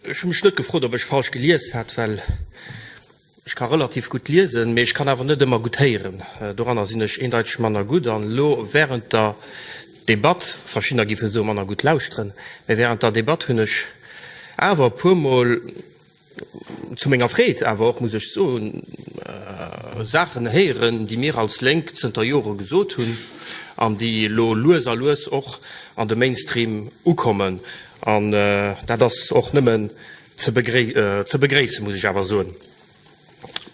Ech hu mech net gefrot, ob ech falsch gelies hat, well ech ka relativ gutt liesen, mee ech kann awer net ëmmer gutt héieren. Doranner sinn ech eendeiteg manner gutt. An elo während der Debatt, verschiddener géife soe manner gutt lauschteren, mee während der Debatt hunn ech awer e puermol, zu menger Freed awer och, muss ech soen, Saachen héieren, déi mir als Lénk zënter Jore gesot hunn an déi elo lues a lues och an de Mainstream ukommen. An dat ass och nëmmen ze begréissen, muss ech awer soen.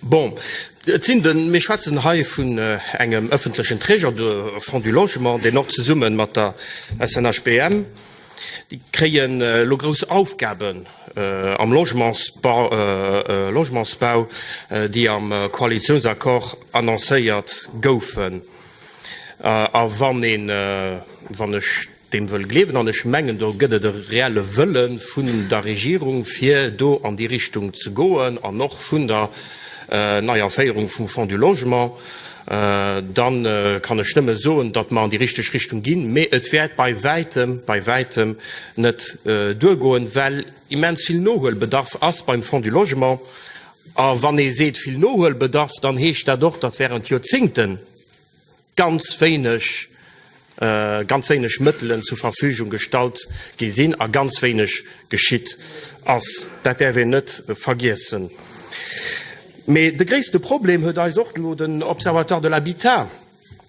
Bon, et sinn de, mir schwätzen hei vun engem ëffentlechen Träger, de Fonds du Logement, deen och zesumme mat der SNHBM, déi kréien elo grouss Aufgaben am Logementsbau, Logementsbau, déi am Koalitiounsaccord annoncéiert goufen. A wann een, wann ech deem wëll gleewen, an ech mengen, do gëtt et e reelle Wëlle vun der Regierung, fir do an déi Richtung ze goen, an och vun der neier Féierung vum Fonds du Logement, da kann ech nëmme soen, datt mer an déi richteg Richtung ginn. Mee et wäert bei wäitem, bei wäitem net duergoen, well immens vill Nohuelbedarf ass beim Fonds du Logement. A wann ee seet vill Nohuelbedarf, dann heescht dat och, datt während Joerzéngten, ganz wéineg, ganz wéineg Mëttelen zur Verfügung gestallt gi sinn a ganz wéineg geschitt ass. Dat däerf een net vergiessen. Mee de gréisste Problem huet eis och elo den Observatoire de l'habitat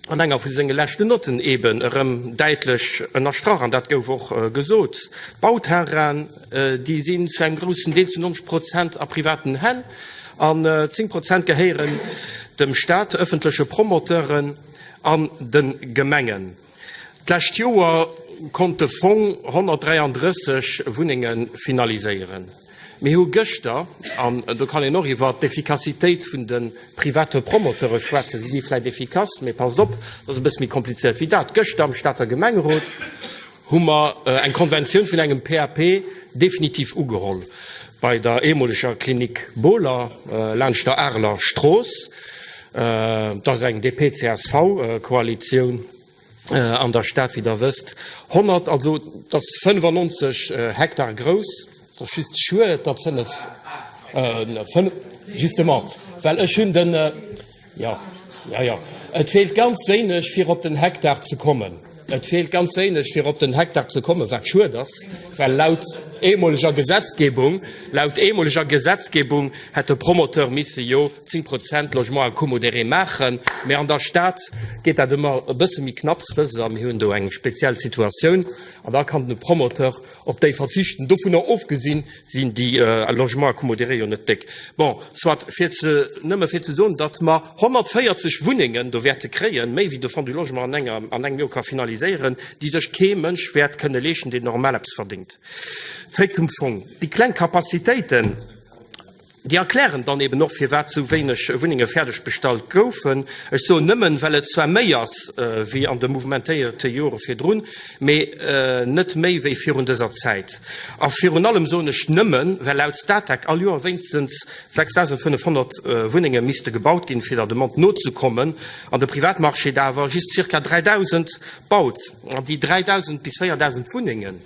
an enger vu senge leschten Notten eeben erëm däitlech ënnerstrach, an dat gouf och gesot, D'Bauterrainen, déi sinn zu engem groussen Deel, zu 90 Prozent, a privaten Hänn an 10 Prozent gehéieren dem Staat, ëffentleche Promoteuren an de Gemengen. D'lescht Joer konnt de Fong 133 Wunnenge finaliséieren. Mir hu gëschter, an do kann een och iwwert d'Effikassitéit vun de private Promoteure schwätzen, si si vläicht effikass, mee passt op, dat ass e bësse méi komplizéiert wéi dat, gëschter am Stater Gemengerot hu mer eng Konventioun vun engem PAP definitiv ugeholl bei der ehemoleger Klinik Bohler laanscht der Areler Strooss. Dat ass eng DP-CSV-Koalitioun an der Stad, wéi Der wësst. 100, also dat ass 95 Hektar grouss. Et ass just schued, datt 5, 5, justement, well ech hunn den, Jo, jo, jo. Et feelt ganz wéineg, fir op den Hektar ze kommen. Et feelt ganz wéineg, fir op den Hektar ze kommen, wat schued ass, well laut ehemoleger Gesetzgebung, laut ehemoleger Gesetzgebung hätt de Promoteur misse jo 10 Prozent Logement à coût modéré maachen. Mä an der Stad geet dat ëmmer e bësse méi knapps, wësst Der, mir hunn do eng speziell Situatioun an da kann de Promoteur op déi verzichten. Dovunner ofgesinn sinn déi Logements à coût modéré jo net déck. Bon, soit, fir ze, nëmme fir ze soen, datt mer 140 Wunnengen do wäerte kréien, méi wéi de Fonds du Logement an enger, an engem Joer ka finaliséieren, déi sech kee Mënsch wäert kënne leeschten, deen normal eppes verdéngt. Zréck zum Fong. Déi kleng Capacitéiten, Déi erklären dann eben och, firwat sou wéineg Wunnenge fäerdeg bestallt goufen. Ech soen nëmmen, well et zwar méi ass wéi an de mouvementéierte Jore virdrun, mee net méi wéi virun dëser Zäit. A virun allem soen ech nëmmen, well laut Statec all Joer wéinstens 6.500 Wunnenge misste gebaut ginn, fir der Demande nozekommen, an de Privatmarché der awer just zirka 3.000 baut. An déi 3.000 bis 4.000 Wunnengen,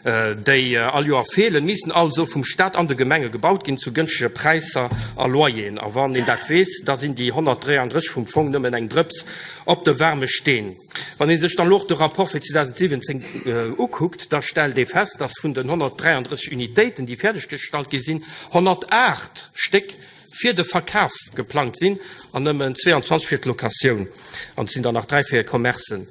déi all Joer feelen, missten also vum Staat an de Gemenge gebaut ginn, zu gënschtege Präisser a Loyeren. A wann een dat weess, da sinn déi 133 vum Fong nëmmen eng Drëps op de waarme Steen. Wann ee sech dann elo och de Rapport fir 2017 ukuckt, da stellt ee fest, dass vun den 133 Unitéiten, déi fäerdeggestallt gi sinn, 108 Stéck fir de Verkaf geplangt sinn an nëmmen 22 fir d'Locatioun. An et sinn der nach 3 fir Commercen.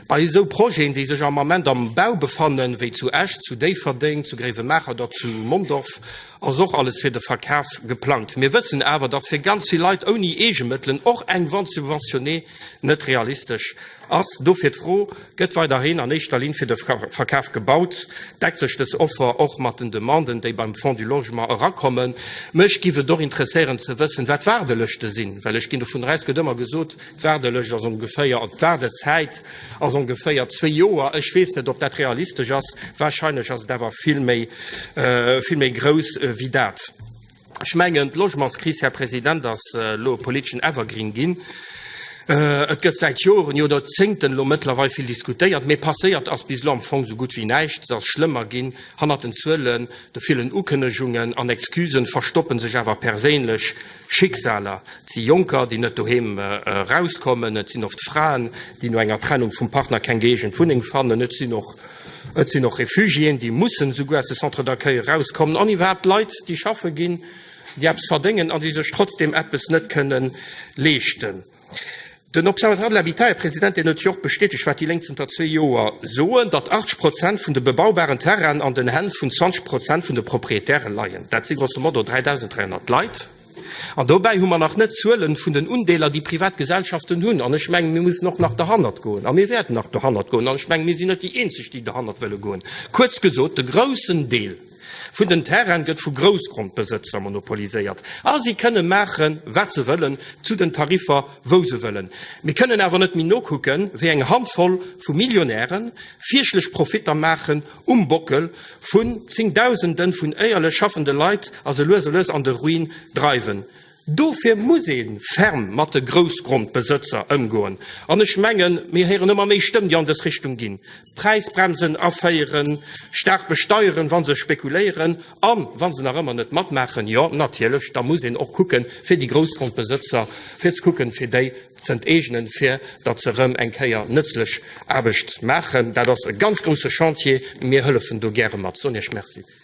Bei esou Projeten, déi sech am Ament am Bau befannen, wéi zu Esch, zu Déifferdeng, zu Gréiwemaacher oder zu Mondorf, ass och alles fir de Verkaf geplangt. Mir wëssen awer, dass fir ganz vill Leit ouni Eegemëttelen och eng Vente subventionnée net realistesch ass. Dofir d'Fro, Gëtt weiderhin an éischter Linn fir de Verkaf gebaut? Deckt sech dës Offer och mat den Demanden, déi beim Fonds du Logement erakommen? Mech giff et och interesséieren ze wëssen, wat d'Waardelëschte sinn, well ech ginn dovun aus, gëtt ëmmer gesot, d'Waardelëscht ass ongeféier, d'Waardezäit ass ongeféier zwéi Joer. Ech weess net, ob dat realistesch ass. Wahrscheinlech ass et awer vill méi, vill méi grouss wéi dat. Ech mengen, d'Logementskris, Här President, ass elo e politeschen Evergreen ginn. Et gëtt säit Joren, jo Joerzéngten elo mëttlerweil vill diskutéiert, mee passéiert ass bis elo am Fong sou gutt wéi näischt. Se ass schlëmmer ginn. Hannert den Zuelen, de villen Ukënnegungen an Excusen verstoppe sech awer perséinlech Schicksaler. Et si Jonker, déi net doheem erauskommen, et sinn oft Fraen, déi no enger Trennung vum Partner keng gëeegent Wunneng fannen, et sinn och et sinn och Refugiéen, déi mussen esouguer aus de Centres d'accueil erauskommen an iwwerhaapt Leit, déi schaffe ginn, déi eppes verdéngen an déi sech trotzdeem eppes net kënne leeschten. Den Observatoire de l'habitat, Här President, deen huet jo och bestätegt, wat déi Lénk zënter zwee Joer soen, datt 80 Prozent vun de bebaubaren Terrainen an den Hänn vun 20 Prozent vun de Proprietäre leien. Dat si grosso modo 3.300 Leit. An dobäi hu mer nach net d'Zuele vun den Undeeler, déi privat Gesellschaften hunn. An ech mengen, mir mussen och nach derhannert goen. A mir wäerten nach dohannert goen. An ech mengen, mir sinn net déi Eenzeg, déi dohannert wëlle goen. Kuerz gesot, de groussen Deel vun den Terraine gëtt vu Groussgrondbesëtzer monopoliséiert a si kënne maachen, wat se wëllen, zu den Tariffer, wou se wëllen. Mir kënnen awer net méi nokucken, wéi eng Handvoll vu Millionäre fierchtlech Profitter maachen um Bockel vun Zingdausende vun éierlech schaffende Leit a se lues a lues an de Ruin dreiwen. Dofir muss ee ferm mat de Groussgrondbesëtzer ëmgoen. An ech mengen, mir héieren ëmmer méi Stëmm, déi an dës Richtung ginn, Präisbremsen aféieren, staark besteieren, wa se spekuléieren, a wa se nach ëmmer net matmaachen, jo natierlech, da muss een och kucken, fir déi Groussgrondbesëtzer, fir ze kucken, fir déi z'enteegnen, fir datt se erëm eng Kéier nëtzlech Aarbecht maachen. Dat ass e ganz grousse Chantier. Mir hëllefen do gäre mat. Soen Iech Merci.